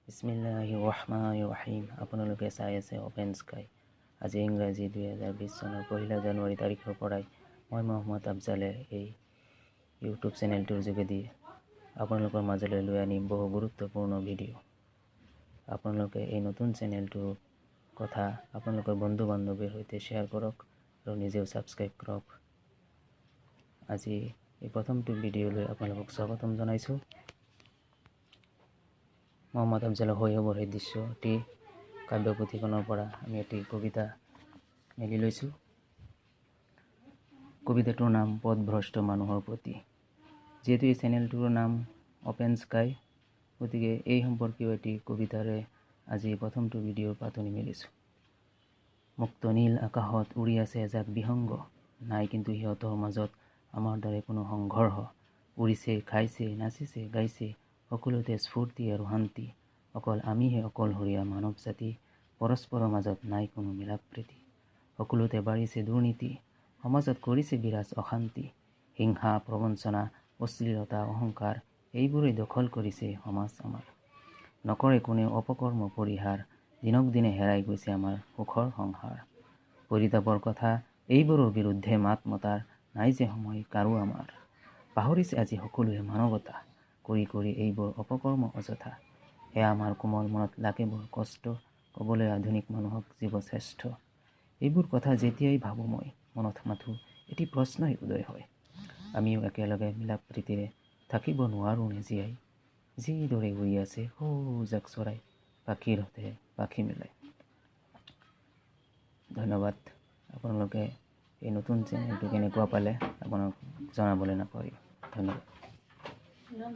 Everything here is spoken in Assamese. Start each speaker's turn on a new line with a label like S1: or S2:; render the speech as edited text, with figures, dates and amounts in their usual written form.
S1: বিসমিল্লাহিৰ ৰহমানিৰ ৰহিম। আপোনালোকে চাই আছে অ'পেন স্কাই। আজি ইংৰাজী 2020 চনৰ 1 জানুৱাৰী তাৰিখৰ পৰাই মই মহম্মদ আফজালে এই ইউটিউব চেনেলটোৰ যোগেদি আপোনালোকৰ মাজলৈ লৈ আনিম বহু গুৰুত্বপূৰ্ণ ভিডিঅ'। আপোনালোকে এই নতুন চেনেলটোৰ কথা আপোনালোকৰ বন্ধু বান্ধৱীৰ সৈতে শ্বেয়াৰ কৰক আৰু নিজেও ছাবস্ক্ৰাইব কৰক। আজি এই প্ৰথমটো ভিডিঅ'লৈ আপোনালোকক স্বাগতম জনাইছোঁ। মহম্মদ আফজালৰ শৈশৱৰ সেই দৃশ্যটি কাব্যপুথিখনৰ পৰা আমি এটি কবিতা মেলি লৈছোঁ। কবিতাটোৰ নাম পথভ্ৰষ্ট মানুহৰ প্ৰতি। যিহেতু এই চেনেলটোৰ নাম অ'পেন স্কাই, গতিকে এই সম্পৰ্কীয় এটি কবিতাৰে আজি প্ৰথমটো ভিডিঅ'ৰ পাতনি মেলিছোঁ। মুক্ত নীল আকাশত উৰি আছে এজাক বিহংগ, নাই কিন্তু সিহঁতৰ মাজত আমাৰ দৰে কোনো সংঘৰ্ষ। উৰিছে, খাইছে, নাচিছে, গাইছে, সকলোতে স্ফূৰ্তি আৰু শান্তি। অকল আমিহে অকলশৰীয়া মানৱ জাতি, পৰস্পৰৰ মাজত নাই কোনো মিলাপ্ৰীতি। সকলোতে বাঢ়িছে দুৰ্নীতি, সমাজত কৰিছে বিৰাজ অশান্তি। হিংসা, প্ৰবঞ্চনা, অশ্লীলতা, অহংকাৰ এইবোৰেই দখল কৰিছে সমাজ আমাৰ। নকৰে কোনেও অপকৰ্ম পৰিহাৰ, দিনক দিনে হেৰাই গৈছে আমাৰ সুখৰ সংসাৰ। পৰিতাপৰ কথা, এইবোৰৰ বিৰুদ্ধে মাত মতাৰ নাই যে সময় কাৰো আমাৰ। পাহৰিছে আজি সকলোৱে মানৱতা, কৰি কৰি এইবোৰ অপকৰ্ম অযথা। এয়া আমাৰ কোমল মনত লাগে বৰ কষ্ট, ক'বলৈ আধুনিক মানুহক জীৱ শ্ৰেষ্ঠ। এইবোৰ কথা যেতিয়াই ভাবোঁ মই, মনত মাথো এটি প্ৰশ্নই উদয় হয়, আমিও একেলগে মিলাপ্ৰীতিৰে থাকিব নোৱাৰোঁ নে জীয়াই? যিদৰে উৰি আছে সৌজাক চৰাই, পাখিৰ সতে পাখি মিলাই। ধন্যবাদ। আপোনালোকে এই নতুন চেনেলটো কেনেকুৱা পালে আপোনাক জনাবলৈ নাপাহৰিব। ধন্যবাদ।